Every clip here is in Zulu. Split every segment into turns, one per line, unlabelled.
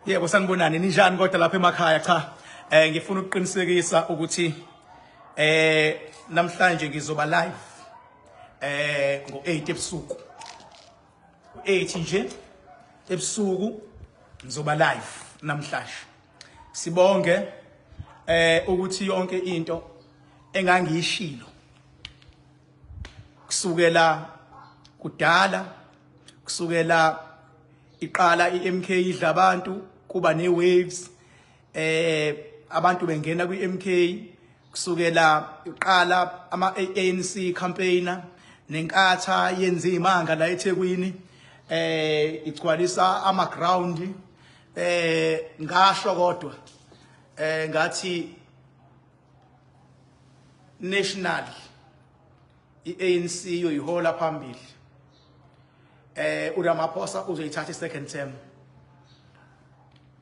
Yebo, sanibonani, ninjani kodwa lapha emakhaya? Cha, ngifuna ukuqinisekisa ukuthi namhlanje ngizoba live ngo8 ebusuku. U8 nje ebusuku ngizoba live namhlanje. Sibonge ukuthi yonke into engangiyishilo kusukela kudala, kusukela iqala iMK idla abantu, kuba ne-waves, abantu bengena kwi-MK, kusukela iqala ama-ANC campaigner nenkatha yenza imanga la eThekwini, igcwalisa ama ground, ngasho kodwa ngathi national iANC yoyihola phambili, uRamaphosa uzoyithatha i-second term.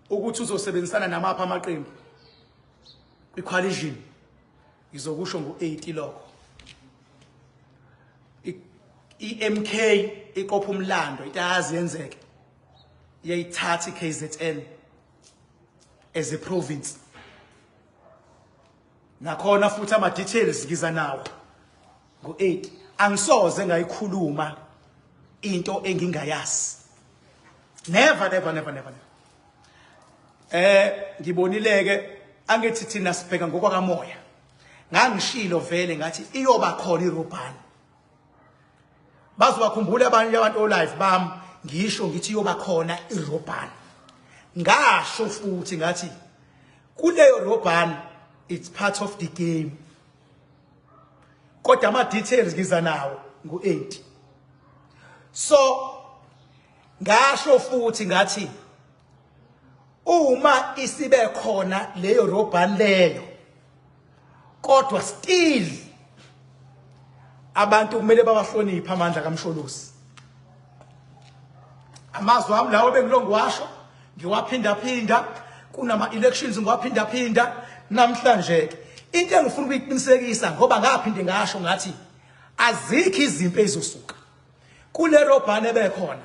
Ukuthi uzosebenzisana namapha amaqembu kwi-coalition, ngizokusho ngo-8 lokho. I-MK iqopha umlando, itazi yenzeke, iyayithatha i-KZN as a province. Nakhona futhi ama details ngiza nawo ngo8. Angisoze ngayikhuluma into engingayazi, never, never, never, never. Ngibonileke, angithi thina sibheka ngokwakamoya. Ngangishilo vele ngathi iyoba khona irobhani. Bazobakhumbula abanye abantu olive bami, ngisho ngithi iyoba khona irobhani. Ngasho futhi ngathi kuleyo robhani it's part of the game, kodwa ama details ngiza nawo ngo8. So ngasho futhi ngathi uma isibe khona leyo robhani leyo, kodwa still abantu kumele bawahloniphe amandla kaMsholozi. Amazwi ami lawo bengilongiwasho, ngiwaphinda phinda kunama elections, ngiwaphinda phinda. Namhlanje into engifuna ukuyiqinisekisa, ngoba ngaphinde ngasho ngathi azikho izimpi ezizosuka kule robhane ebekhona,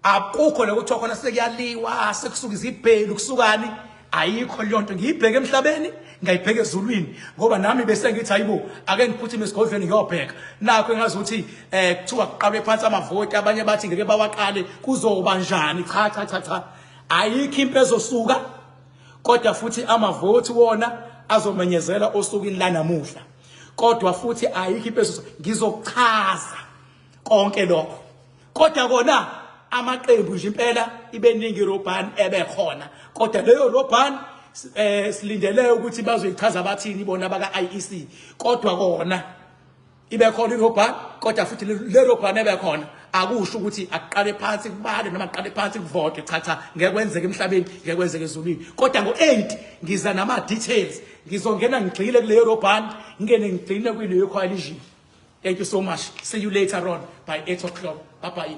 akukho lokuthiwa khona sekuyaliwa, sekusuka izibhelu, kusukani, ayikho leyo nto. Ngiyibheke emhlabeni, ngayibheka ezulwini, ngoba nami bese ngithi hayibo, ake ngiphuthume esigodlweni ngiyobheka. Nakho engazi ukuthi kuthiwa kuqalwe phansi amavoti, abanye bathi ngeke bawaqale, kuzoba njani? Cha, cha, cha, cha, ayikho impi ezosuka, kodwa futhi amavoti wona azomenyezela osukwini lanamuhla. Kodwa futhi ayikho impi ezosuka, ngizochaza konke lokho. Kodwa kona amaqembu nje impela ibeningi irobhan ebekhona, kodwa leyo robhan silindele ukuthi bazoyichaza bathini bona baka IEC. Kodwa kona ibe khona irobhan, kodwa futhi le robhan ebekhona akusho ukuthi akuqale phansi kubale noma aqale phansi kuvote. Cha, cha, ngeke kwenzeke emhlabeni, ngeke kwenzeke ezulwini. Kodwa ngo8 ngiza nama details, ngizongena ngigxile kuleyo robhan, ngingene ngigcine kuleyo coalition. Thank you so much. See you later on by 8 o'clock. Bye bye.